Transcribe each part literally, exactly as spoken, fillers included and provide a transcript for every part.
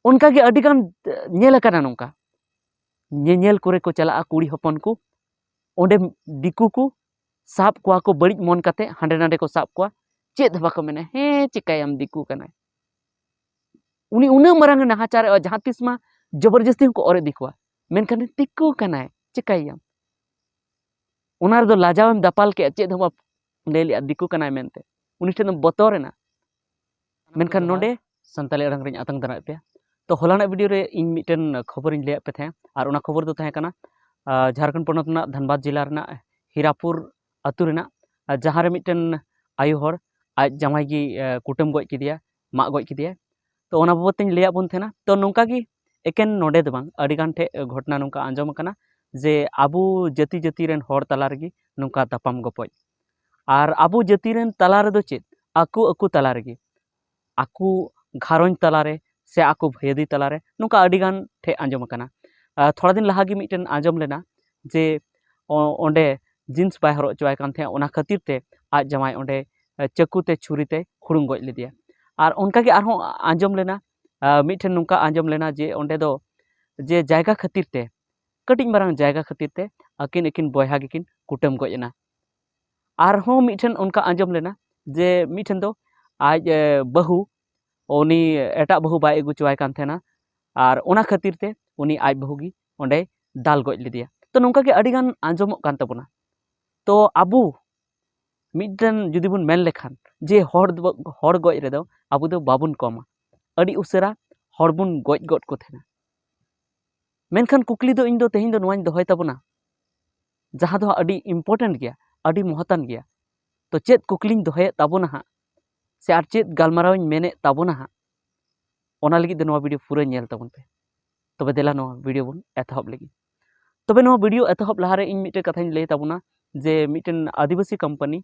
ᱚᱱᱠᱟᱜᱮ ᱟᱹᱰᱤᱜᱟᱱ ᱧᱮᱞ ᱟᱠᱟᱱᱟ ᱱᱚᱝᱠᱟ, ᱧᱮᱧᱮᱞ ᱠᱚᱨᱮ ᱠᱚ ᱪᱟᱞᱟᱜᱼᱟ ᱠᱩᱲᱤ ᱦᱚᱯᱚᱱ ᱠᱚ, ᱚᱸᱰᱮ ᱫᱤᱠᱩ ᱠᱚ ᱥᱟᱵ ᱠᱚᱣᱟ ᱠᱚ ᱵᱟᱹᱲᱤᱡ ᱢᱚᱱ ᱠᱟᱛᱮ, ᱦᱟᱸᱰᱮ ᱱᱟᱰᱮ ᱠᱚ ᱥᱟᱵ ᱠᱚᱣᱟ, ᱪᱮᱫ ᱦᱚᱸ ᱵᱟᱠᱚ ᱢᱮᱱᱟ, ᱦᱮᱸ ᱪᱤᱠᱟᱹᱭᱟᱢ ᱫᱤᱠᱩ ᱠᱟᱱᱟᱭ᱾ ᱩᱱᱤ ᱩᱱᱟᱹᱜ ᱢᱟᱨᱟᱝ ᱮ ᱱᱟᱦᱟᱪᱟᱨᱮᱜᱼᱟ, ᱡᱟᱦᱟᱸ ᱛᱤᱥ ᱢᱟ ᱡᱚᱵᱚᱨᱡᱚᱥᱛᱤ ᱦᱚᱸᱠᱚ ᱚᱨ ᱤᱫᱤ ᱠᱚᱣᱟ, ᱢᱮᱱᱠᱷᱟᱱ ᱫᱤᱠᱩ ᱠᱟᱱᱟᱭ, ᱪᱤᱠᱟᱹᱭᱟᱢ? ᱚᱱᱟ ᱨᱮᱫᱚ ᱞᱟᱡᱟᱣ ᱮᱢ ᱫᱟᱯᱟᱞ ᱠᱮᱜᱼᱟ, ᱪᱮᱫ ᱦᱚᱸ ᱵᱟᱢ ᱞᱟᱹᱭ ᱞᱮᱜᱼᱟ ᱫᱤᱠᱩ ᱠᱟᱱᱟᱭ ᱢᱮᱱᱛᱮ, ᱩᱱᱤ ᱴᱷᱮᱱ ᱫᱚᱢ ᱵᱚᱛᱚᱨ ᱮᱱᱟ᱾ ᱢᱮᱱᱠᱷᱟᱱ ᱱᱚᱰᱮ ᱥᱟᱱᱛᱟᱲᱤ ᱟᱲᱟᱝ ᱨᱤᱧ ᱟᱛᱟᱝ ᱫᱟᱨᱟᱢᱮᱫ ᱯᱮᱭᱟ᱾ ᱛᱚ ᱦᱚᱞᱟᱱᱟᱜ ᱵᱷᱤᱰᱤᱭᱳ ᱨᱮ ᱤᱧ ᱢᱤᱫᱴᱮᱱ ᱠᱷᱚᱵᱚᱨᱤᱧ ᱞᱟᱹᱭᱟᱫ ᱯᱮ ᱛᱟᱦᱮᱸᱫ, ᱟᱨ ᱚᱱᱟ ᱠᱷᱚᱵᱚᱨ ᱫᱚ ᱛᱟᱦᱮᱸ ᱠᱟᱱᱟ ᱟᱨ ᱡᱷᱟᱲᱠᱷᱚᱸᱰ ᱯᱚᱱᱚᱛ ᱨᱮᱱᱟᱜ ᱫᱷᱟᱱᱵᱟᱫᱽ ᱡᱮᱞᱟ ᱨᱮᱱᱟᱜ ᱦᱤᱨᱟᱯᱩᱨ ᱟᱹᱛᱩ ᱨᱮᱱᱟᱜ, ᱟᱨ ᱡᱟᱦᱟᱸ ᱨᱮ ᱢᱤᱫᱴᱮᱱ ᱟᱭᱳ ᱦᱚᱲ ᱟᱡ ᱡᱟᱶᱟᱭ ᱜᱮ ᱠᱩᱴᱟᱹᱢ ᱜᱚᱡ ᱠᱮᱫᱮᱭᱟ, ᱢᱟᱜ ᱜᱚᱡ ᱠᱮᱫᱮᱭᱟ᱾ ᱛᱚ ᱚᱱᱟ ᱵᱟᱵᱚᱫ ᱛᱤᱧ ᱞᱟᱹᱭᱟᱫ ᱵᱚᱱ ᱛᱟᱦᱮᱱᱟ᱾ ᱛᱚ ᱱᱚᱝᱠᱟ ᱜᱮ ᱮᱠᱮᱱ ᱱᱚᱰᱮ ᱫᱚ ᱵᱟᱝ, ᱟᱹᱰᱤ ᱜᱟᱱ ᱴᱷᱮᱡ ᱜᱷᱚᱴᱚᱱᱟ ᱱᱚᱝᱠᱟ ᱟᱸᱡᱚᱢ ᱟᱠᱟᱱᱟ ᱡᱮ ᱟᱵᱚ ᱡᱟᱹᱛᱤ ᱡᱟᱹᱛᱤ ᱨᱮᱱ ᱦᱚᱲ ᱛᱟᱞᱟ ᱨᱮᱜᱮ ᱱᱚᱝᱠᱟ ᱛᱟᱯᱟᱢ ᱜᱚᱯᱚᱡ᱾ ᱟᱨ ᱟᱵᱚ ᱡᱟᱹᱛᱤ ᱨᱮᱱ ᱛᱟᱞᱟ ᱨᱮᱫᱚ ᱪᱮᱫ, ᱟᱠᱚ ᱟᱠᱚ ᱛᱟᱞᱟ ᱨᱮᱜᱮ, ᱟᱠᱚ ᱜᱷᱟᱨᱚᱸᱡᱽ ᱛᱟᱞᱟᱨᱮ ᱥᱮ ᱟᱠᱚ ᱵᱷᱟᱹᱭᱟᱹᱫᱤ ᱛᱟᱞᱟᱨᱮ ᱱᱚᱝᱠᱟ ᱟᱹᱰᱤ ᱜᱟᱱ ᱴᱷᱮᱡ ᱟᱸᱡᱚᱢ ᱟᱠᱟᱱᱟ᱾ ᱟᱨ ᱛᱷᱚᱲᱟ ᱫᱤᱱ ᱞᱟᱦᱟ ᱜᱮ ᱢᱤᱫᱴᱮᱱ ᱟᱸᱡᱚᱢ ᱞᱮᱱᱟ ᱡᱮ ᱚ-, ᱚᱸᱰᱮ ᱡᱤᱱᱥ ᱵᱟᱭ ᱦᱚᱨᱚᱜ ᱦᱚᱪᱚᱣᱟᱭ ᱠᱟᱱ ᱛᱟᱦᱮᱸᱫ, ᱚᱱᱟ ᱠᱷᱟᱹᱛᱤᱨ ᱛᱮ ᱟᱡ ᱡᱟᱶᱟᱭ ᱚᱸᱰᱮ ᱪᱟᱹᱠᱩ ᱛᱮ ᱪᱷᱩᱨᱤ ᱛᱮ ᱦᱩᱲᱩᱝ ᱜᱚᱡ ᱞᱮᱫᱮᱭᱟ᱾ ᱟᱨ ᱚᱱᱠᱟᱜᱮ ᱟᱨᱦᱚᱸ ᱟᱸᱡᱚᱢ ᱞᱮᱱᱟ, ᱟᱨ ᱢᱤᱫᱴᱷᱮᱱ ᱱᱚᱝᱠᱟ ᱟᱸᱡᱚᱢ ᱞᱮᱱᱟ ᱡᱮ ᱚᱸᱰᱮ ᱫᱚ ᱡᱮ ᱡᱟᱭᱜᱟ ᱠᱷᱟᱹᱛᱤᱨ ᱛᱮ, ᱠᱟᱹᱴᱤᱡ ᱢᱟᱨᱟᱝ ᱡᱟᱭᱜᱟ ᱠᱷᱟᱹᱛᱤᱨ ᱛᱮ ᱟᱹᱠᱤᱱ ᱟᱹᱠᱤᱱ ᱵᱚᱭᱦᱟ ᱜᱮᱠᱤᱱ ᱠᱩᱴᱟᱹᱢ ᱜᱚᱡ ᱮᱱᱟ᱾ ᱟᱨᱦᱚᱸ ᱢᱤᱫᱴᱷᱮᱱ ᱚᱱᱠᱟ ᱟᱸᱡᱚᱢ ᱞᱮᱱᱟ ᱡᱮ ᱢᱤᱫᱴᱷᱮᱱ ᱫᱚ ᱟᱡ, ᱮ, ᱵᱟᱹᱦᱩ, ᱩᱱᱤ ᱮᱴᱟᱜ ᱵᱟᱹᱦᱩ ᱵᱟᱭ ᱟᱹᱜᱩ ᱦᱚᱪᱚᱣᱟᱭ ᱠᱟᱱ ᱛᱟᱦᱮᱱᱟ, ᱟᱨ ᱚᱱᱟ ᱠᱷᱟᱹᱛᱤᱨ ᱛᱮ ᱩᱱᱤ ᱟᱡ ᱵᱟᱹᱦᱩ ᱜᱮ ᱚᱸᱰᱮᱭ ᱫᱟᱞ ᱜᱚᱡ ᱞᱮᱫᱮᱭᱟ᱾ ᱛᱚ ᱱᱚᱝᱠᱟ ᱜᱮ ᱟᱹᱰᱤ ᱜᱟᱱ ᱟᱸᱡᱚᱢᱚᱜ ᱠᱟᱱ ᱛᱟᱵᱚᱱᱟ᱾ ᱛᱚ ᱟᱵᱚ ᱢᱤᱫᱴᱮᱱ ᱡᱩᱫᱤ ᱵᱚᱱ ᱢᱮᱱ ᱞᱮᱠᱷᱟᱱ ᱡᱮ ᱦᱚᱲ ᱫᱚ, ᱦᱚᱲ ᱜᱚᱡ ᱨᱮᱫᱚ ᱟᱵᱚ ᱫᱚ ᱵᱟᱵᱚᱱ ᱠᱚᱢᱟ, ᱟᱹᱰᱤ ᱩᱥᱟᱹᱨᱟ ᱦᱚᱲ ᱵᱚᱱ ᱜᱚᱡ ᱜᱚᱫ ᱠᱚ ᱛᱟᱦᱮᱱᱟ᱾ ᱢᱮᱱᱠᱷᱟᱱ ᱠᱩᱠᱞᱤ ᱫᱚ ᱤᱧ ᱫᱚ ᱛᱮᱦᱮᱧ ᱫᱚ ᱱᱚᱣᱟᱧ ᱫᱚᱦᱚᱭ ᱛᱟᱵᱚᱱᱟ, ᱡᱟᱦᱟᱸ ᱫᱚ ᱟᱹᱰᱤ important ᱜᱮᱭᱟ, ᱟᱹᱰᱤ ᱢᱚᱦᱚᱛᱟᱱ ᱜᱮᱭᱟ᱾ ᱛᱚ ᱪᱮᱫ ᱠᱩᱠᱞᱤᱧ ᱫᱚᱦᱚᱭᱮᱫ ᱛᱟᱵᱚᱱᱟ ᱦᱟᱸᱜ, ᱥᱮ ᱟᱨ ᱪᱮᱫ ᱜᱟᱞᱢᱟᱨᱟᱣᱤᱧ ᱢᱮᱱᱮᱫ ᱛᱟᱵᱚᱱᱟ ᱦᱟᱸᱜ, ᱚᱱᱟ ᱞᱟᱹᱜᱤᱫ ᱫᱚ ᱱᱚᱣᱟ ᱵᱷᱤᱰᱤᱭᱳ ᱯᱩᱨᱟᱹ ᱧᱮᱞ ᱛᱟᱵᱚᱱ ᱯᱮ᱾ ᱛᱚᱵᱮ ᱫᱮᱞᱟ ᱱᱚᱣᱟ ᱵᱷᱤᱰᱤᱭᱳ ᱵᱚᱱ ᱮᱛᱚᱦᱚᱵ ᱞᱮᱜᱮ᱾ ᱛᱚᱵᱮ ᱱᱚᱣᱟ ᱵᱷᱤᱰᱤᱭᱳ ᱮᱛᱚᱦᱚᱵ ᱞᱟᱦᱟᱨᱮ ᱤᱧ ᱢᱤᱫᱴᱮᱱ ᱠᱟᱛᱷᱟᱧ ᱞᱟᱹᱭ ᱛᱟᱵᱚᱱᱟ ᱡᱮ ᱢᱤᱫᱴᱮᱱ ᱟᱹᱫᱤᱵᱟᱹᱥᱤ ᱠᱳᱢᱯᱟᱱᱤ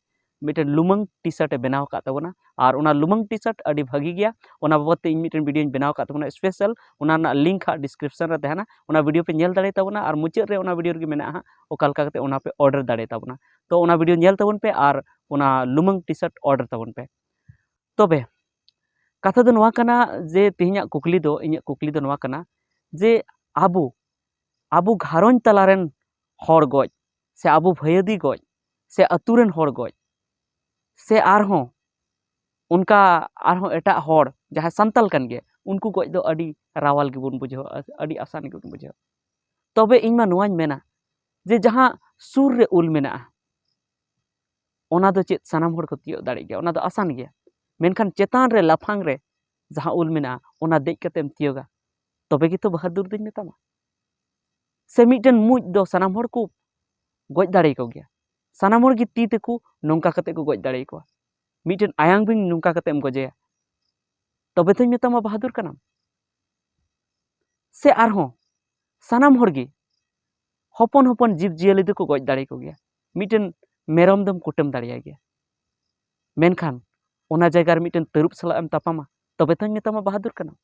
ᱢᱤᱫᱴᱮᱱ ᱞᱩᱢᱟᱹᱝ ᱴᱤ ᱥᱟᱨᱴ ᱮ ᱵᱮᱱᱟᱣ ᱟᱠᱟᱫ ᱛᱟᱵᱚᱱᱟ᱾ ᱟᱨ ᱚᱱᱟ ᱞᱩᱢᱟᱹᱝ ᱴᱤ ᱥᱟᱨᱴ ᱟᱹᱰᱤ ᱵᱷᱟᱹᱜᱤ ᱜᱮᱭᱟ, ᱚᱱᱟ ᱵᱟᱵᱚᱫ ᱛᱮ ᱤᱧ ᱢᱤᱫᱴᱮᱱ ᱵᱷᱤᱰᱤᱭᱳᱧ ᱵᱮᱱᱟᱣ ᱟᱠᱟᱫ ᱛᱟᱵᱚᱱᱟ special, ᱚᱱᱟ ᱨᱮᱱᱟᱜ link ᱦᱟᱸᱜ description ᱨᱮ ᱛᱟᱦᱮᱱᱟ, ᱚᱱᱟ ᱵᱷᱤᱰᱤᱭᱳ ᱯᱮ ᱧᱮᱞ ᱫᱟᱲᱮ ᱛᱟᱵᱚᱱᱟ᱾ ᱟᱨ ᱢᱩᱪᱟᱹᱫ ᱨᱮ ᱚᱱᱟ ᱵᱷᱤᱰᱤᱭᱳ ᱨᱮᱜᱮ ᱢᱮᱱᱟᱜᱼᱟ ᱦᱟᱸᱜ ᱚᱠᱟ ᱞᱮᱠᱟ ᱠᱟᱛᱮ ᱚᱱᱟ ᱯᱮ order ᱫᱟᱲᱮ ᱛᱟᱵᱚᱱᱟ᱾ ᱛᱚ ᱚᱱᱟ ᱵᱷᱤᱰᱤᱭᱳ ᱧᱮᱞ ᱛᱟᱵᱚᱱ ᱯᱮ ᱟᱨ ᱚᱱᱟ ᱞᱩᱢᱟᱹᱝ ᱴᱤ ᱥᱟᱨᱴ order ᱛᱟᱵᱚᱱ ᱯᱮ᱾ ᱛᱚᱵᱮ ᱠᱟᱛᱷᱟ ᱫᱚ ᱱᱚᱣᱟ ᱠᱟᱱᱟ ᱡᱮ ᱛᱮᱦᱮᱧᱟᱜ ᱠᱩᱠᱞᱤ ᱫᱚ, ᱤᱧᱟᱹᱜ ᱠᱩᱠᱞᱤ ᱫᱚ ᱱᱚᱣᱟ ᱠᱟᱱᱟ ᱡᱮ ᱟᱵᱚ, ᱟᱵᱚ ᱜᱷᱟᱨᱚᱸᱡᱽ ᱛᱟᱞᱟᱨᱮᱱ ᱦᱚᱲ ᱜᱚᱡ, ᱥᱮ ᱟᱵᱚ ᱵᱷᱟᱹᱭᱟᱹᱫᱤ ᱜᱚᱡ, ᱥᱮ ᱟᱹᱛᱩ ᱨᱮᱱ ᱦᱚᱲ ᱜᱚᱡ, ᱥᱮ ᱟᱨᱦᱚᱸ ᱚᱱᱠᱟ ᱟᱨᱦᱚᱸ ᱮᱴᱟᱜ ᱦᱚᱲ ᱡᱟᱦᱟᱸᱭ ᱥᱟᱱᱛᱟᱞ ᱠᱟᱱ ᱜᱮᱭᱟ, ᱩᱱᱠᱩ ᱜᱚᱡ ᱫᱚ ᱟᱹᱰᱤ ᱨᱟᱣᱟᱞ ᱜᱮᱵᱚᱱ ᱵᱩᱡᱷᱟᱹᱣᱟ, ᱟᱹᱰᱤ ᱟᱥᱟᱱ ᱜᱮᱵᱚᱱ ᱵᱩᱡᱷᱟᱹᱣᱟ᱾ ᱛᱚᱵᱮ ᱤᱧ ᱢᱟ ᱱᱚᱣᱟᱧ ᱢᱮᱱᱟ ᱡᱮ ᱡᱟᱦᱟᱸ ᱥᱩᱨ ᱨᱮ ᱩᱞ ᱢᱮᱱᱟᱜᱼᱟ, ᱚᱱᱟ ᱫᱚ ᱪᱮᱫ ᱥᱟᱱᱟᱢ ᱦᱚᱲ ᱠᱚ ᱛᱤᱭᱳᱜ ᱫᱟᱲᱮᱭᱟᱜ ᱜᱮᱭᱟ? ᱚᱱᱟ ᱫᱚ ᱟᱥᱟᱱ ᱜᱮᱭᱟ᱾ ᱢᱮᱱᱠᱷᱟᱱ ᱪᱮᱛᱟᱱ ᱨᱮ, ᱞᱟᱯᱷᱟᱝ ᱨᱮ ᱡᱟᱦᱟᱸ ᱩᱞ ᱢᱮᱱᱟᱜᱼᱟ, ᱚᱱᱟ ᱫᱮᱡ ᱠᱟᱛᱮᱢ ᱛᱤᱭᱳᱜᱟ, ᱛᱚᱵᱮ ᱜᱮᱛᱚ ᱵᱟᱦᱟᱫᱩᱨ ᱫᱚᱧ ᱢᱮᱛᱟᱢᱟ᱾ ᱥᱮ ᱢᱤᱫᱴᱮᱱ ᱢᱩᱡ ᱫᱚ ᱥᱟᱱᱟᱢ ᱦᱚᱲ ᱠᱚ ᱜᱚᱡ ᱫᱟᱲᱮᱭᱟᱠᱚ ᱜᱮᱭᱟ, ᱥᱟᱱᱟᱢ ᱦᱚᱲ ᱜᱮ ᱛᱤ ᱛᱮᱠᱚ ᱱᱚᱝᱠᱟ ᱠᱟᱛᱮ ᱠᱚ ᱜᱚᱡ ᱫᱟᱲᱮᱭᱟᱠᱚᱣᱟ᱾ ᱢᱤᱫᱴᱮᱱ ᱟᱭᱟᱝ ᱵᱤᱧ ᱱᱚᱝᱠᱟ ᱠᱟᱛᱮ ᱮᱢ ᱜᱚᱡᱮᱭᱟ, ᱛᱚᱵᱮ ᱛᱚᱧ ᱢᱮᱛᱟᱢᱟ ᱵᱟᱦᱟᱫᱩᱨ ᱠᱟᱱᱟᱢ᱾ ᱥᱮ ᱟᱨᱦᱚᱸ ᱥᱟᱱᱟᱢ ᱦᱚᱲ ᱜᱮ ᱦᱚᱯᱚᱱ ᱦᱚᱯᱚᱱ ᱡᱤᱵᱽ ᱡᱤᱭᱟᱹᱞᱤ ᱫᱚᱠᱚ ᱜᱚᱡ ᱫᱟᱲᱮ ᱠᱚ ᱜᱮᱭᱟ, ᱢᱤᱫᱴᱮᱱ ᱢᱮᱨᱚᱢ ᱫᱚᱢ ᱠᱩᱴᱟᱹᱢ ᱫᱟᱲᱮᱭᱟᱭ ᱜᱮᱭᱟ᱾ ᱢᱮᱱᱠᱷᱟᱱ ᱚᱱᱟ ᱡᱟᱭᱜᱟ ᱨᱮ ᱢᱤᱫᱴᱮᱱ ᱛᱟᱹᱨᱩᱵ ᱥᱟᱞᱟᱜ ᱮᱢ ᱛᱟᱯᱟᱢᱟ, ᱛᱚᱵᱮ ᱛᱚᱧ ᱢᱮᱛᱟᱢᱟ ᱵᱟᱦᱟᱫᱩᱨ ᱠᱟᱱᱟᱢ᱾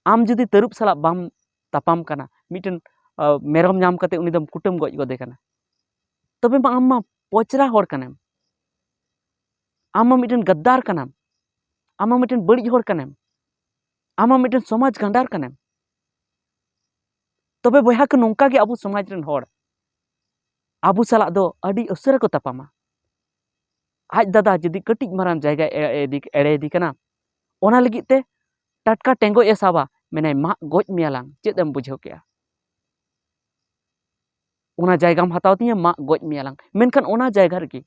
ᱟᱢ ᱡᱩᱫᱤ ᱛᱟᱹᱨᱩᱵ ᱥᱟᱞᱟᱜ ᱵᱟᱢ ᱛᱟᱯᱟᱢ ᱠᱟᱱᱟ, ᱢᱤᱫᱴᱮᱱ ᱟᱸ, ᱢᱮᱨᱚᱢ ᱧᱟᱢ ᱠᱟᱛᱮ ᱩᱱᱤ ᱫᱚᱢ ᱠᱩᱴᱟᱹᱢ ᱜᱚᱡ ᱜᱚᱫᱮ ᱠᱟᱱᱟ, ᱛᱚᱵᱮ ᱢᱟ ᱟᱢ ᱢᱟ ᱯᱚᱪᱨᱟ ᱦᱚᱲ ᱠᱟᱱᱟᱢ᱾ ᱟᱢ ᱢᱟ ᱢᱤᱫᱴᱮᱱ ᱜᱟᱫᱫᱟᱨ ᱠᱟᱱᱟᱢ᱾ ᱟᱢ ᱢᱟ ᱢᱤᱫᱴᱮᱱ ᱵᱟᱹᱲᱤᱡ ᱦᱚᱲ ᱠᱟᱱᱟᱢ᱾ ᱟᱢ ᱢᱟ ᱢᱤᱫᱴᱮᱱ ᱥᱚᱢᱟᱡᱽ ᱜᱟᱸᱰᱟᱨ ᱠᱟᱱᱟᱢ᱾ ᱛᱚᱵᱮ ᱵᱚᱭᱦᱟ ᱠᱚ, ᱱᱚᱝᱠᱟ ᱜᱮ ᱟᱵᱚ ᱥᱚᱢᱟᱡᱽ ᱨᱮᱱ ᱦᱚᱲ ᱟᱵᱚ ᱥᱟᱞᱟᱜ ᱫᱚ ᱟᱹᱰᱤ ᱩᱥᱟᱹᱨᱟ ᱠᱚ ᱛᱟᱯᱟᱢᱟ᱾ ᱟᱡ ᱫᱟᱫᱟ ᱡᱩᱫᱤ ᱠᱟᱹᱴᱤᱡ ᱢᱟᱨᱟᱝ ᱡᱟᱭᱜᱟ ᱮ-, ᱮᱫᱤ-, ᱮᱲᱮ ᱤᱫᱤ ᱠᱟᱱᱟ, ᱚᱱᱟ ᱞᱟᱹᱜᱤᱫ ᱛᱮ ᱴᱟᱴᱠᱟ ᱴᱮᱸᱜᱚᱡ ᱮ ᱥᱟᱵᱟ, ᱢᱮᱱᱟᱭ, "ᱢᱟᱜ ᱜᱚᱡ ᱢᱮᱭᱟᱞᱟᱝ, ᱪᱮᱫ ᱮᱢ ᱵᱩᱡᱷᱟᱹᱣ ᱠᱮᱜᱼᱟ? ᱚᱱᱟ ᱡᱟᱭᱜᱟᱢ ᱦᱟᱛᱟᱣ ᱛᱤᱧᱟᱹ, ᱢᱟᱜ ᱜᱚᱡ ᱢᱮᱭᱟᱞᱟᱝ᱾" ᱢᱮᱱᱠᱷᱟᱱ ᱚᱱᱟ ᱡᱟᱭᱜᱟ ᱨᱮᱜᱮ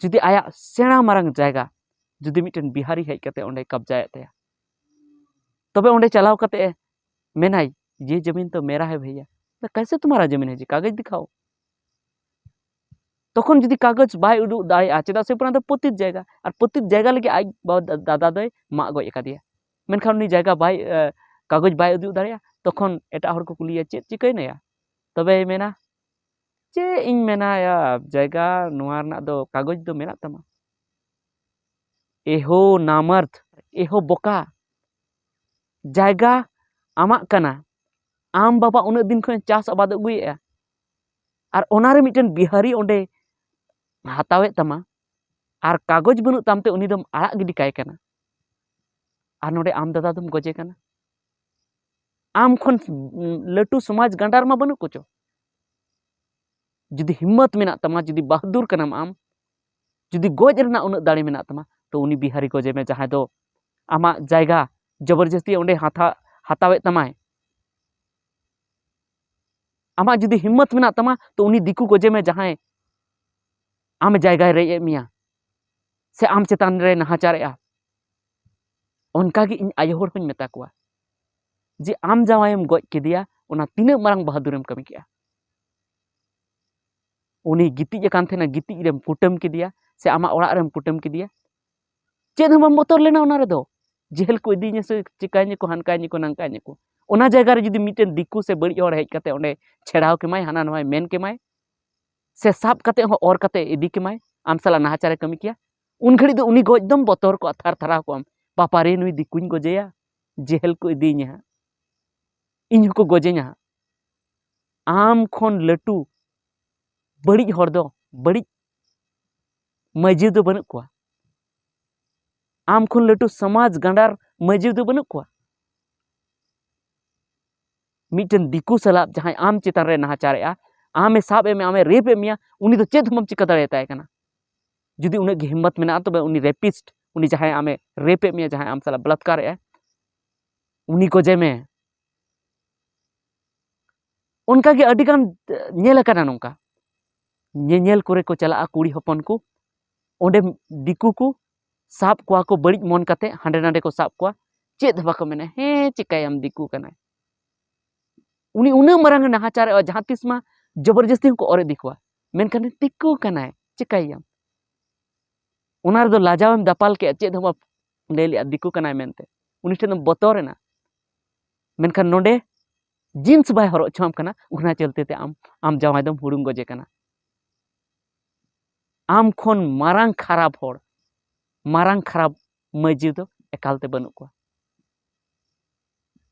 ᱡᱩᱫᱤ ᱟᱭᱟᱜ ᱥᱮᱬᱟ ᱢᱟᱨᱟᱝ ᱡᱟᱭᱜᱟ ᱡᱩᱫᱤ ᱢᱤᱫᱴᱮᱱ ᱵᱤᱦᱟᱨᱤ ᱦᱮᱡ ᱠᱟᱛᱮ ᱚᱸᱰᱮ ᱠᱟᱵᱽᱡᱟᱭᱮᱫ ᱛᱟᱭᱟ, ᱛᱚᱵᱮ ᱚᱸᱰᱮ ᱪᱟᱞᱟᱣ ᱠᱟᱛᱮ ᱮ ᱢᱮᱱᱟᱭ, "ᱭᱮ ᱡᱟᱢᱤᱱ ᱛᱚ ᱢᱮᱨᱟ ᱦᱮ ᱵᱷᱟᱭᱭᱟ, ᱠᱟᱭᱥᱮ ᱛᱩᱢᱦᱟᱨᱟ ᱡᱟᱢᱤᱱ ᱦᱮ ᱡᱤ, ᱠᱟᱜᱚᱡᱽ ᱫᱤᱠᱷᱟᱣ?" ᱛᱚᱠᱷᱚᱱ ᱡᱩᱫᱤ ᱠᱟᱜᱚᱡᱽ ᱵᱟᱭ ᱩᱫᱩᱜ ᱫᱟᱲᱮᱭᱟᱜᱼᱟ, ᱪᱮᱫᱟᱜ ᱥᱮ ᱚᱱᱟ ᱫᱚ ᱯᱚᱛᱤᱛ ᱡᱟᱭᱜᱟ, ᱟᱨ ᱯᱚᱛᱤᱛ ᱡᱟᱭᱜᱟ ᱞᱟᱹᱜᱤᱫ ᱟᱡ ᱵᱟᱵᱟ ᱫᱟ-, ᱫᱟᱫᱟ ᱫᱚᱭ ᱢᱟᱜ ᱜᱚᱡ ᱟᱠᱟᱫᱮᱭᱟ, ᱢᱮᱱᱠᱷᱟᱱ ᱩᱱᱤ ᱡᱟᱭᱜᱟ ᱵᱟᱭ, ᱮ, ᱠᱟᱜᱚᱡᱽ ᱵᱟᱭ ᱩᱫᱩᱜ ᱫᱟᱲᱮᱭᱟᱜᱼᱟ, ᱛᱚᱠᱷᱚᱱ ᱮᱴᱟᱜ ᱦᱚᱲ ᱠᱚ ᱠᱩᱞᱤᱭᱟ, "ᱪᱮᱫ ᱪᱤᱠᱟᱹᱭᱮᱱᱟᱭᱟ?" ᱛᱚᱵᱮᱭ ᱢᱮᱱᱟ, "ᱪᱮᱫ ᱤᱧ ᱢᱮᱱᱟ ᱭᱟ, ᱡᱟᱭᱜᱟ ᱱᱚᱣᱟ ᱨᱮᱱᱟᱜ ᱫᱚ ᱠᱟᱜᱚᱡᱽ ᱫᱚ ᱢᱮᱱᱟᱜ ᱛᱟᱢᱟ?" ᱮᱦᱳ ᱱᱟᱢᱟᱨᱛ, ᱮᱦᱳ ᱵᱚᱠᱟ, ᱡᱟᱭᱜᱟ ᱟᱢᱟᱜ ᱠᱟᱱᱟ, ᱟᱢ ᱵᱟᱵᱟ ᱩᱱᱟᱹᱜ ᱫᱤᱱ ᱠᱷᱚᱱ ᱪᱟᱥ ᱟᱵᱟᱫ ᱟᱹᱜᱩᱭᱮᱫᱼᱟ, ᱟᱨ ᱚᱱᱟᱨᱮ ᱢᱤᱫᱴᱮᱱ ᱵᱤᱦᱟᱨᱤ ᱚᱸᱰᱮ ᱦᱟᱛᱟᱣᱮᱫ ᱛᱟᱢᱟ, ᱟᱨ ᱠᱟᱜᱚᱡᱽ ᱵᱟᱹᱱᱩᱜ ᱛᱟᱢ ᱛᱮ ᱩᱱᱤ ᱫᱚᱢ ᱟᱲᱟᱜ ᱜᱤᱰᱤ ᱠᱟᱭ ᱠᱟᱱᱟ᱾ ᱟᱨ ᱱᱚᱰᱮ ᱟᱢ ᱫᱟᱫᱟ ᱫᱚᱢ ᱜᱚᱡᱮ ᱠᱟᱱᱟ᱾ ᱟᱢ ᱠᱷᱚᱱ ᱞᱟᱹᱴᱩ ᱥᱚᱢᱟᱡᱽ ᱜᱟᱸᱰᱟᱨ ᱢᱟ ᱵᱟᱹᱱᱩᱜ ᱠᱚᱪᱚ᱾ ᱡᱩᱫᱤ ᱦᱤᱢᱢᱚᱛ ᱢᱮᱱᱟᱜ ᱛᱟᱢᱟ, ᱡᱩᱫᱤ ᱵᱟᱦᱟᱫᱩᱨ ᱠᱟᱱᱟᱢ ᱟᱢ, ᱡᱩᱫᱤ ᱜᱚᱡ ᱨᱮᱱᱟᱜ ᱩᱱᱟᱹᱜ ᱫᱟᱲᱮ ᱢᱮᱱᱟᱜ ᱛᱟᱢᱟ, ᱛᱚ ᱩᱱᱤ ᱵᱤᱦᱟᱨᱤ ᱜᱚᱡᱮ ᱢᱮ, ᱡᱟᱦᱟᱸᱭ ᱫᱚ ᱟᱢᱟᱜ ᱡᱟᱭᱜᱟ ᱡᱚᱵᱚᱨᱡᱚᱥᱛᱤ ᱚᱸᱰᱮ ᱦᱟᱛᱟ-, ᱦᱟᱛᱟᱣᱮᱫ ᱛᱟᱢᱟᱭ᱾ ᱟᱢᱟᱜ ᱡᱩᱫᱤ ᱦᱤᱢᱢᱚᱛ ᱢᱮᱱᱟᱜ ᱛᱟᱢᱟ, ᱛᱚ ᱩᱱᱤ ᱫᱤᱠᱩ ᱜᱚᱡᱮ ᱢᱮ, ᱡᱟᱦᱟᱸᱭ ᱟᱢ ᱡᱟᱭᱜᱟᱭ ᱨᱮᱡ ᱮᱫ ᱢᱮᱭᱟ᱾ ᱥᱮ ᱟᱢ ᱪᱮᱛᱟᱱ ᱨᱮ ᱱᱟᱦᱟᱪᱟᱨᱮᱜᱼᱟ᱾ ᱚᱱᱠᱟᱜᱮ ᱤᱧ ᱟᱭᱳ ᱦᱚᱲ ᱦᱚᱧ ᱢᱮᱛᱟ ᱠᱚᱣᱟ ᱡᱮ ᱟᱢ ᱡᱟᱶᱟᱭᱮᱢ ᱜᱚᱡ ᱠᱮᱫᱮᱭᱟ, ᱚᱱᱟ ᱛᱤᱱᱟᱹᱜ ᱢᱟᱨᱟᱝ ᱵᱟᱦᱟᱫᱩᱨᱮᱢ ᱠᱟᱹᱢᱤ ᱠᱮᱜᱼᱟ᱾ ᱩᱱᱤ ᱜᱤᱛᱤᱡ ᱟᱠᱟᱱ ᱛᱟᱦᱮᱱᱟ, ᱜᱤᱛᱤᱡ ᱨᱮᱢ ᱠᱩᱴᱟᱹᱢ ᱠᱮᱫᱮᱭᱟ ᱥᱮ ᱟᱢᱟᱜ ᱚᱲᱟᱜ ᱨᱮᱢ ᱠᱩᱴᱟᱹᱢ ᱠᱮᱫᱮᱭᱟ, ᱪᱮᱫ ᱦᱚᱸ ᱵᱟᱢ ᱵᱚᱛᱚᱨ ᱞᱮᱱᱟ ᱚᱱᱟ ᱨᱮᱫᱚ᱾ ᱡᱮᱦᱮᱞ ᱠᱚ ᱤᱫᱤᱧᱟ ᱥᱮ ᱪᱤᱠᱟᱹᱧᱟ ᱠᱚ, ᱦᱟᱱᱠᱟᱧᱟ ᱠᱚ, ᱱᱟᱝᱠᱟᱧᱟ ᱠᱚ, ᱚᱱᱟ ᱡᱟᱭᱜᱟ ᱨᱮ ᱡᱩᱫᱤ ᱢᱤᱫᱴᱮᱱ ᱫᱤᱠᱩ ᱥᱮ ᱵᱟᱹᱲᱤᱡ ᱦᱚᱲ ᱦᱮᱡ ᱠᱟᱛᱮ ᱚᱸᱰᱮ ᱪᱷᱮᱲᱟᱣ ᱠᱮᱢᱟᱭ, ᱦᱟᱱᱟ ᱱᱚᱣᱟᱭ ᱢᱮᱱ ᱠᱮᱢᱟᱭ, ᱥᱮ ᱥᱟᱵ ᱠᱟᱛᱮ ᱦᱚᱸ ᱚᱨ ᱠᱟᱛᱮ ᱤᱫᱤ ᱠᱮᱢᱟᱭ, ᱟᱢ ᱥᱟᱞᱟᱜ ᱱᱟᱦᱟᱪᱟᱨᱮ ᱠᱟᱹᱢᱤ ᱠᱮᱭᱟ, ᱩᱱ ᱜᱷᱟᱹᱲᱤᱡ ᱫᱚ ᱩᱱᱤ ᱜᱚᱡ ᱫᱚᱢ ᱵᱚᱛᱚᱨ ᱠᱚᱜᱼᱟ, ᱛᱷᱟᱨ ᱛᱷᱟᱨᱟᱣ ᱠᱚᱜᱼᱟᱢ, "ᱵᱟᱯᱟᱨᱮ, ᱱᱩᱭ ᱫᱤᱠᱩᱧ ᱜᱚᱡᱮᱭᱟ, ᱡᱮᱦᱮᱞ ᱠᱚ ᱤᱫᱤᱭᱤᱧᱟ ᱦᱟᱸᱜ, ᱤᱧ ᱦᱚᱸᱠᱚ ᱜᱚᱡᱮᱧᱟ ᱦᱟᱸᱜ᱾" ᱟᱢ ᱠᱷᱚᱱ ᱞᱟᱹᱴᱩ ᱵᱟᱹᱲᱤᱡ ᱦᱚᱲ ᱫᱚ, ᱵᱟᱹᱲᱤᱡ ᱢᱟᱹᱡᱷᱤ ᱫᱚ ᱵᱟᱹᱱᱩᱜ ᱠᱚᱣᱟ᱾ ᱟᱢ ᱠᱷᱚᱱ ᱞᱟᱹᱴᱩ ᱥᱚᱢᱟᱡᱽ ᱜᱟᱸᱰᱟᱨ ᱢᱟᱹᱡᱷᱤ ᱫᱚ ᱵᱟᱹᱱᱩᱜ ᱠᱚᱣᱟ᱾ ᱢᱤᱫᱴᱮᱱ ᱫᱤᱠᱩ ᱥᱟᱞᱟᱜ ᱡᱟᱦᱟᱸᱭ ᱟᱢ ᱪᱮᱛᱟᱱ ᱨᱮ ᱱᱟᱦᱟᱪᱟᱨᱮᱜᱼᱟ, ᱟᱢᱮ ᱥᱟᱵ ᱮᱫ ᱢᱮᱭᱟ, ᱟᱢᱮ ᱨᱮᱯ ᱮᱫ ᱢᱮᱭᱟ, ᱩᱱᱤ ᱫᱚ ᱪᱮᱫ ᱦᱚᱸ ᱵᱟᱢ ᱪᱤᱠᱟᱹ ᱫᱟᱲᱮᱭᱟᱛᱟᱭ ᱠᱟᱱᱟ᱾ ᱡᱩᱫᱤ ᱩᱱᱟᱹᱜ ᱜᱮ ᱦᱤᱢᱢᱚᱛ ᱢᱮᱱᱟᱜᱼᱟ, ᱛᱚᱵᱮ ᱩᱱᱤ ᱨᱮᱯᱤᱥᱴ, ᱩᱱᱤ ᱡᱟᱦᱟᱸᱭ ᱟᱢᱮ ᱨᱮᱯ ᱮᱫ ᱢᱮᱭᱟ, ᱡᱟᱦᱟᱸᱭ ᱟᱢ ᱥᱟᱞᱟᱜ ᱵᱚᱞᱟᱛᱠᱟᱨ ᱮᱫᱼᱟᱭ, ᱩᱱᱤ ᱜᱚᱡᱮ ᱢᱮ᱾ ᱚᱱᱠᱟᱜᱮ ᱟᱹᱰᱤᱜᱟᱱ ᱧᱮᱞ ᱟᱠᱟᱱᱟ ᱱᱚᱝᱠᱟ, ᱧᱮᱧᱮᱞ ᱠᱚᱨᱮ ᱠᱚ ᱪᱟᱞᱟᱜᱼᱟ ᱠᱩᱲᱤ ᱦᱚᱯᱚᱱ ᱠᱚ, ᱚᱸᱰᱮ ᱫᱤᱠᱩ ᱠᱚ ᱥᱟᱵ ᱠᱚᱣᱟ ᱠᱚ ᱵᱟᱹᱲᱤᱡ ᱢᱚᱱ ᱠᱟᱛᱮ, ᱦᱟᱸᱰᱮ ᱱᱟᱰᱮ ᱠᱚ ᱥᱟᱵ ᱠᱚᱣᱟ, ᱪᱮᱫ ᱦᱚᱸ ᱵᱟᱠᱚ ᱢᱮᱱᱟ, "ᱦᱮᱸ, ᱪᱤᱠᱟᱹᱭᱟᱢ, ᱫᱤᱠᱩ ᱠᱟᱱᱟᱭ᱾" ᱩᱱᱤ ᱩᱱᱟᱹᱜ ᱢᱟᱨᱟᱝ ᱮ ᱱᱟᱦᱟᱪᱟᱨᱮᱜᱼᱟ, ᱡᱟᱦᱟᱸ ᱛᱤᱥ ᱢᱟ ᱡᱚᱵᱚᱨᱡᱚᱥᱛᱤ ᱦᱚᱸᱠᱚ ᱚᱨ ᱤᱫᱤ ᱠᱚᱣᱟ, ᱢᱮᱱᱠᱷᱟᱱ ᱫᱤᱠᱩ ᱠᱟᱱᱟᱭ, ᱪᱤᱠᱟᱹᱭᱟᱢ? ᱚᱱᱟ ᱨᱮᱫᱚ ᱞᱟᱡᱟᱣ ᱮᱢ ᱫᱟᱯᱟᱞ ᱠᱮᱜᱼᱟ, ᱪᱮᱫ ᱦᱚᱸ ᱵᱟᱢ ᱞᱟᱹᱭ ᱞᱮᱜᱼᱟ ᱫᱤᱠᱩ ᱠᱟᱱᱟᱭ ᱢᱮᱱᱛᱮ, ᱩᱱᱤ ᱴᱷᱮᱱ ᱫᱚᱢ ᱵᱚᱛᱚᱨ ᱮᱱᱟ᱾ ᱢᱮᱱᱠᱷᱟᱱ ᱱᱚᱰᱮ ᱡᱤᱱᱥ ᱵᱟᱭ ᱦᱚᱨᱚᱜ ᱦᱚᱪᱚᱣᱟᱢ ᱠᱟᱱᱟ, ᱚᱱᱟ ᱪᱚᱞᱛᱮ ᱛᱮ ᱟᱢ, ᱟᱢ ᱡᱟᱶᱟᱭ ᱫᱚᱢ ᱦᱩᱲᱩᱝ ᱜᱚᱡᱮ ᱠᱟᱱᱟ᱾ ᱟᱢ ᱠᱷᱚᱱ ᱢᱟᱨᱟᱝ ᱠᱷᱟᱨᱟᱯ ᱦᱚᱲ, ᱢᱟᱨᱟᱝ ᱠᱷᱟᱨᱟᱯ ᱢᱟᱹᱡᱷᱤ ᱫᱚ ᱮᱠᱟᱞ ᱛᱮ ᱵᱟᱹᱱᱩᱜ ᱠᱚᱣᱟ᱾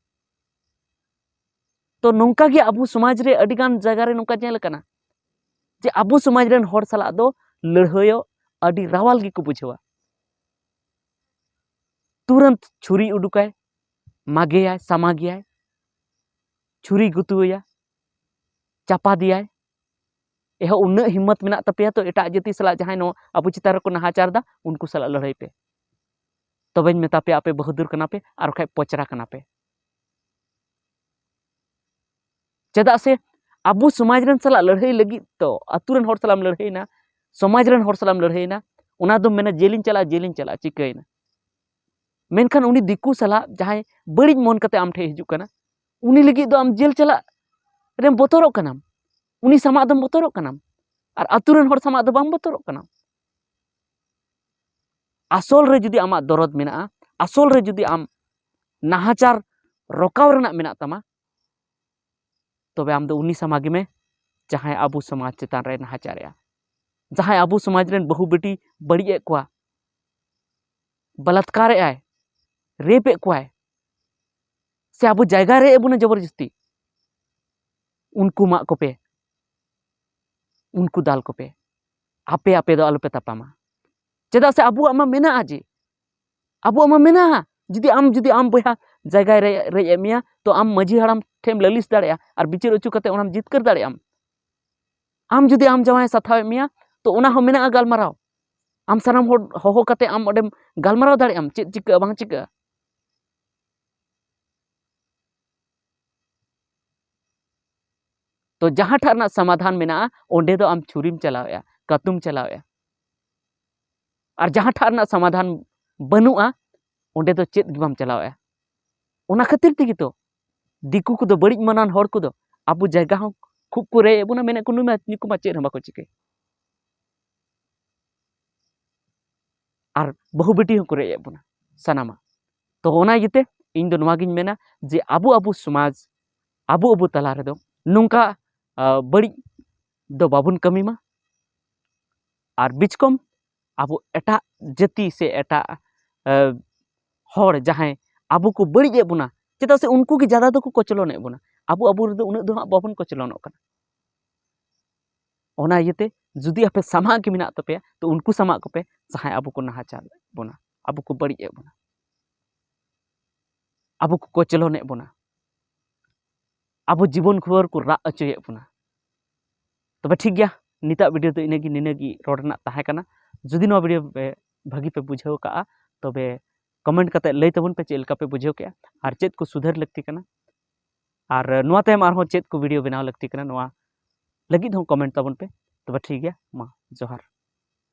ᱛᱚ ᱱᱚᱝᱠᱟ ᱜᱮ ᱟᱵᱚ ᱥᱚᱢᱟᱡᱽ ᱨᱮ ᱟᱹᱰᱤ ᱜᱟᱱ ᱡᱟᱭᱜᱟ ᱨᱮ ᱱᱚᱝᱠᱟ ᱧᱮᱞ ᱟᱠᱟᱱᱟ ᱡᱮ ᱟᱵᱚ ᱥᱚᱢᱟᱡᱽ ᱨᱮᱱ ᱦᱚᱲ ᱥᱟᱞᱟᱜ ᱫᱚ ᱞᱟᱹᱲᱦᱟᱹᱭᱚᱜ ᱟᱹᱰᱤ ᱨᱟᱣᱟᱞ ᱜᱮᱠᱚ ᱵᱩᱡᱷᱟᱹᱣᱟ᱾ ᱛᱩᱨᱟᱹᱱᱛ ᱪᱷᱩᱨᱤ ᱩᱰᱩᱠᱟᱭ, ᱢᱟᱜᱮᱭᱟᱭ, ᱥᱟᱢᱟᱜᱮᱭᱟᱭ, ᱪᱷᱩᱨᱤ ᱜᱩᱛᱩᱣᱟᱭᱟ, ᱪᱟᱯᱟᱫᱮᱭᱟᱭ᱾ ᱮᱦᱚᱵ ᱩᱱᱟᱹᱜ ᱦᱤᱢᱢᱚᱛ ᱢᱮᱱᱟᱜ ᱛᱟᱯᱮᱭᱟ ᱛᱚ, ᱮᱴᱟᱜ ᱡᱟᱹᱛᱤ ᱥᱟᱞᱟᱜ ᱡᱟᱦᱟᱸᱭ ᱱᱚᱣᱟ ᱟᱵᱚ ᱪᱮᱛᱟᱱ ᱨᱮᱠᱚ ᱱᱟᱦᱟᱪᱟᱨ ᱮᱫᱟ, ᱩᱱᱠᱩ ᱥᱟᱞᱟᱜ ᱞᱟᱹᱲᱦᱟᱹᱭ ᱯᱮ᱾ ᱛᱚᱵᱮᱧ ᱢᱮᱛᱟ ᱯᱮᱭᱟ, ᱟᱯᱮ ᱵᱟᱦᱟᱫᱩᱨ ᱠᱟᱱᱟ ᱯᱮ, ᱟᱨ ᱵᱟᱠᱷᱟᱡ ᱯᱚᱪᱨᱟ ᱠᱟᱱᱟ ᱯᱮ᱾ ᱪᱮᱫᱟᱜ ᱥᱮ ᱟᱵᱚ ᱥᱚᱢᱟᱡᱽ ᱨᱮᱱ ᱥᱟᱞᱟᱜ ᱞᱟᱹᱲᱦᱟᱹᱭ ᱞᱟᱹᱜᱤᱫ ᱛᱚ ᱟᱹᱛᱩ ᱨᱮᱱ ᱦᱚᱲ ᱥᱟᱞᱟᱜ ᱮᱢ ᱞᱟᱹᱲᱦᱟᱹᱭᱮᱱᱟ, ᱥᱚᱢᱟᱡᱽ ᱨᱮᱱ ᱦᱚᱲ ᱥᱟᱞᱟᱜ ᱮᱢ ᱞᱟᱹᱲᱦᱟᱹᱭᱮᱱᱟ, ᱚᱱᱟ ᱫᱚᱢ ᱢᱮᱱᱟ, "ᱡᱮᱞᱤᱧ ᱪᱟᱞᱟᱜᱼᱟ, ᱡᱮᱞᱤᱧ ᱪᱟᱞᱟᱜᱼᱟ, ᱪᱤᱠᱟᱹᱭᱮᱱᱟ?" ᱢᱮᱱᱠᱷᱟᱱ ᱩᱱᱤ ᱫᱤᱠᱩ ᱥᱟᱞᱟᱜ ᱡᱟᱦᱟᱸᱭ ᱵᱟᱹᱲᱤᱡ ᱢᱚᱱ ᱠᱟᱛᱮ ᱟᱢ ᱴᱷᱮᱱ ᱦᱤᱡᱩᱜ ᱠᱟᱱᱟ, ᱩᱱᱤ ᱞᱟᱹᱜᱤᱫ ᱫᱚ ᱟᱢ ᱡᱮᱞ ᱪᱟᱞᱟᱜ ᱨᱮᱢ ᱵᱚᱛᱚᱨᱚᱜ ᱠᱟᱱᱟᱢ, ᱩᱱᱤ ᱥᱟᱢᱟᱜ ᱫᱚᱢ ᱵᱚᱛᱚᱨᱚᱜ ᱠᱟᱱᱟᱢ, ᱟᱨ ᱟᱹᱛᱩ ᱨᱮᱱ ᱦᱚᱲ ᱥᱟᱢᱟᱜ ᱫᱚ ᱵᱟᱢ ᱵᱚᱛᱚᱨᱚᱜ ᱠᱟᱱᱟᱢ᱾ ᱟᱥᱚᱞ ᱨᱮ ᱡᱩᱫᱤ ᱟᱢᱟᱜ ᱫᱚᱨᱚᱫ ᱢᱮᱱᱟᱜᱼᱟ, ᱟᱥᱚᱞ ᱨᱮ ᱡᱩᱫᱤ ᱟᱢ ᱱᱟᱦᱟᱪᱟᱨ ᱨᱚᱠᱟᱣ ᱨᱮᱱᱟᱜ ᱢᱮᱱᱟᱜ ᱛᱟᱢᱟ, ᱛᱚᱵᱮ ᱟᱢ ᱫᱚ ᱩᱱᱤ ᱥᱟᱢᱟᱜᱮ ᱢᱮ, ᱡᱟᱦᱟᱸᱭ ᱟᱵᱚ ᱥᱚᱢᱟᱡᱽ ᱪᱮᱛᱟᱱ ᱨᱮ ᱱᱟᱦᱟᱪᱟᱨᱮᱜᱼᱟ, ᱡᱟᱦᱟᱸᱭ ᱟᱵᱚ ᱥᱚᱢᱟᱡᱽ ᱨᱮᱱ ᱵᱟᱹᱦᱩ ᱵᱤᱴᱤ ᱵᱟᱹᱲᱤᱡ ᱮᱫ ᱠᱚᱣᱟ, ᱵᱟᱞᱟᱛᱠᱟᱨᱮᱜᱼᱟᱭ, ᱨᱮᱯ ᱮᱫ ᱠᱚᱣᱟᱭ, ᱥᱮ ᱟᱵᱚ ᱡᱟᱭᱜᱟ ᱨᱮ ᱮᱫ ᱵᱚᱱᱟ ᱡᱚᱵᱚᱨᱡᱚᱥᱛᱤ, ᱩᱱᱠᱩ ᱢᱟᱜ ᱠᱚᱯᱮ, ᱩᱱᱠᱩ ᱫᱟᱞ ᱠᱚᱯᱮ, ᱟᱯᱮ ᱟᱯᱮ ᱫᱚ ᱟᱞᱚᱯᱮ ᱛᱟᱯᱟᱢᱟ᱾ ᱪᱮᱫᱟᱜ ᱥᱮ ᱟᱵᱚᱣᱟᱜ ᱢᱟ ᱢᱮᱱᱟᱜᱼᱟ ᱡᱮ, ᱟᱵᱚᱣᱟᱜ ᱢᱟ ᱢᱮᱱᱟᱜᱼᱟ᱾ ᱡᱩᱫᱤ ᱟᱢ, ᱡᱩᱫᱤ ᱟᱢ ᱵᱚᱭᱦᱟ ᱡᱟᱭᱜᱟᱭ ᱨᱮ ᱨᱮᱡ ᱮᱫ ᱢᱮᱭᱟ, ᱛᱚ ᱟᱢ ᱢᱟᱹᱡᱷᱤ ᱦᱟᱲᱟᱢ ᱴᱷᱮᱱ ᱞᱟᱹᱞᱤᱥ ᱫᱟᱲᱮᱭᱟᱜᱼᱟ ᱟᱨ ᱵᱤᱪᱟᱹᱨ ᱦᱚᱪᱚ ᱠᱟᱛᱮ ᱚᱱᱟᱢ ᱡᱤᱛᱠᱟᱹᱨ ᱫᱟᱲᱮᱭᱟᱜᱼᱟᱢ᱾ ᱟᱢ ᱡᱩᱫᱤ ᱟᱢ ᱡᱟᱶᱟᱭ ᱥᱟᱛᱷᱟᱣᱮᱫ ᱢᱮᱭᱟ, ᱛᱚ ᱚᱱᱟ ᱦᱚᱸ ᱢᱮᱱᱟᱜᱼᱟ ᱜᱟᱞᱢᱟᱨᱟᱣ᱾ ᱟᱢ ᱥᱟᱱᱟᱢ ᱦᱚᱲ ᱦᱚᱦᱚ ᱠᱟᱛᱮ ᱟᱢ ᱚᱸᱰᱮᱢ ᱜᱟᱞᱢᱟᱨᱟᱣ ᱫᱟᱲᱮᱭᱟᱜᱼᱟᱢ, ᱪᱮᱫ ᱪᱤᱠᱟᱹᱜᱼᱟ ᱵᱟᱝ ᱪᱤᱠᱟᱹᱜᱼᱟ᱾ ᱛᱚ ᱡᱟᱦᱟᱸ ᱴᱷᱟᱜ ᱨᱮᱱᱟᱜ ᱥᱚᱢᱟᱫᱷᱟᱱ ᱢᱮᱱᱟᱜᱼᱟ, ᱚᱸᱰᱮ ᱫᱚ ᱟᱢ ᱪᱷᱩᱨᱤᱢ ᱪᱟᱞᱟᱣᱮᱫᱼᱟ, ᱠᱟᱹᱛᱩᱢ ᱪᱟᱞᱟᱣᱮᱫᱼᱟ᱾ ᱟᱨ ᱡᱟᱦᱟᱸ ᱴᱷᱟᱜ ᱨᱮᱱᱟᱜ ᱥᱚᱢᱟᱫᱷᱟᱱ ᱵᱟᱹᱱᱩᱜᱼᱟ, ᱚᱸᱰᱮ ᱫᱚ ᱪᱮᱫ ᱜᱮ ᱵᱟᱢ ᱪᱟᱞᱟᱣᱮᱫᱼᱟ᱾ ᱚᱱᱟ ᱠᱷᱟᱹᱛᱤᱨ ᱛᱮᱜᱮ ᱛᱚ ᱫᱤᱠᱩ ᱠᱚᱫᱚ, ᱵᱟᱹᱲᱤᱡ ᱢᱚᱱᱟᱱ ᱦᱚᱲ ᱠᱚᱫᱚ ᱟᱵᱚ ᱡᱟᱭᱜᱟ ᱦᱚᱸ ᱠᱷᱩᱵ ᱠᱚ ᱨᱮᱡ ᱮᱫ ᱵᱚᱱᱟ, ᱢᱮᱱᱮᱫ ᱠᱚ, "ᱱᱩᱭ ᱢᱟ, ᱱᱩᱠᱩ ᱢᱟ ᱪᱮᱫ ᱦᱚᱸ ᱵᱟᱠᱚ ᱪᱤᱠᱟᱹᱭ, ᱟᱨ ᱵᱟᱹᱦᱩ ᱵᱤᱴᱤ ᱦᱚᱸᱠᱚ ᱨᱮᱡ ᱮᱫ ᱵᱚᱱᱟ ᱥᱟᱱᱟᱢᱟᱜ᱾" ᱛᱚ ᱚᱱᱟ ᱤᱭᱟᱹᱛᱮ ᱤᱧ ᱫᱚ ᱱᱚᱣᱟ ᱜᱤᱧ ᱢᱮᱱᱟ ᱡᱮ ᱟᱵᱚ, ᱟᱵᱚ ᱥᱚᱢᱟᱡᱽ, ᱟᱵᱚ, ᱟᱵᱚ ᱛᱟᱞᱟ ᱨᱮᱫᱚ ᱱᱚᱝᱠᱟ, ᱟ, ᱵᱟᱹᱲᱤᱡ ᱫᱚ ᱵᱟᱵᱚᱱ ᱠᱟᱹᱢᱤ ᱢᱟ᱾ ᱟᱨ ᱵᱤᱪᱠᱚᱢ ᱟᱵᱚ ᱮᱴᱟᱜ ᱡᱟᱹᱛᱤ ᱥᱮ ᱮᱴᱟᱜ, ᱟ, ᱦᱚᱲ ᱡᱟᱦᱟᱸᱭ ᱟᱵᱚ ᱠᱚ ᱵᱟᱹᱲᱤᱡ ᱮᱫ ᱵᱚᱱᱟ, ᱪᱮᱫᱟᱜ ᱥᱮ ᱩᱱᱠᱩ ᱜᱮ ᱡᱟᱫᱟ ᱫᱚᱠᱚ ᱠᱚᱪᱞᱚᱱ ᱮᱫ ᱵᱚᱱᱟ, ᱟᱵᱚ, ᱟᱵᱚ ᱨᱮᱫᱚ ᱩᱱᱟᱹᱜ ᱫᱚ ᱦᱟᱸᱜ ᱵᱟᱵᱚᱱ ᱠᱚᱪᱞᱚᱱᱚᱜ ᱠᱟᱱᱟ᱾ ᱚᱱᱟ ᱤᱭᱟᱹᱛᱮ ᱡᱩᱫᱤ ᱟᱯᱮ ᱥᱟᱢᱟᱜ ᱜᱮ ᱢᱮᱱᱟᱜ ᱛᱟᱯᱮᱭᱟ, ᱛᱚ ᱩᱱᱠᱩ ᱥᱟᱢᱟᱜ ᱠᱚᱯᱮ, ᱡᱟᱦᱟᱸᱭ ᱟᱵᱚ ᱠᱚ ᱱᱟᱦᱟᱪᱟᱨ ᱮᱫ ᱵᱚᱱᱟ, ᱟᱵᱚ ᱠᱚ ᱵᱟᱹᱲᱤᱡ ᱮᱫ ᱵᱚᱱᱟ, ᱟᱵᱚ ᱠᱚ ᱠᱚᱪᱞᱚᱱ ᱮᱫ ᱵᱚᱱᱟ, ᱟᱵᱚ ᱡᱤᱵᱚᱱ ᱠᱷᱚᱵᱚᱨ ᱠᱚ ᱨᱟᱜ ᱦᱚᱪᱚᱭᱮᱫ ᱵᱚᱱᱟ᱾ ᱛᱚᱵᱮ ᱴᱷᱤᱠ ᱜᱮᱭᱟ, ᱱᱤᱛᱟᱜ ᱵᱷᱤᱰᱤᱭᱳ ᱫᱚ ᱤᱱᱟᱹᱜᱮ, ᱱᱤᱱᱟᱹᱜᱮ ᱨᱚᱲ ᱨᱮᱱᱟᱜ ᱛᱟᱦᱮᱸ ᱠᱟᱱᱟ᱾ ᱡᱩᱫᱤ ᱱᱚᱣᱟ ᱵᱷᱤᱰᱤᱭᱳ ᱯᱮ ᱵᱷᱟᱹᱜᱤ ᱯᱮ ᱵᱩᱡᱷᱟᱹᱣ ᱠᱟᱜᱼᱟ, ᱛᱚᱵᱮ ᱠᱚᱢᱮᱱᱴ ᱠᱟᱛᱮ ᱞᱟᱹᱭ ᱛᱟᱵᱚᱱ ᱯᱮ ᱪᱮᱫ ᱞᱮᱠᱟ ᱯᱮ ᱵᱩᱡᱷᱟᱹᱣ ᱠᱮᱜᱼᱟ ᱟᱨ ᱪᱮᱫ ᱠᱚ ᱥᱩᱫᱷᱟᱹᱨ ᱞᱟᱹᱠᱛᱤ ᱠᱟᱱᱟ, ᱟᱨ ᱱᱚᱣᱟ ᱛᱟᱭᱚᱢ ᱟᱨᱦᱚᱸ ᱪᱮᱫ ᱠᱚ ᱵᱷᱤᱰᱤᱭᱳ ᱵᱮᱱᱟᱣ ᱞᱟᱹᱠᱛᱤ ᱠᱟᱱᱟ, ᱱᱚᱣᱟ ᱞᱟᱹᱜᱤᱫ ᱦᱚᱸ ᱠᱚᱢᱮᱱᱴ ᱛᱟᱵᱚᱱ ᱯᱮ᱾ ᱛᱚᱵᱮ ᱴᱷᱤᱠ ᱜᱮᱭᱟ, ᱢᱟ ᱡᱚᱦᱟᱨ᱾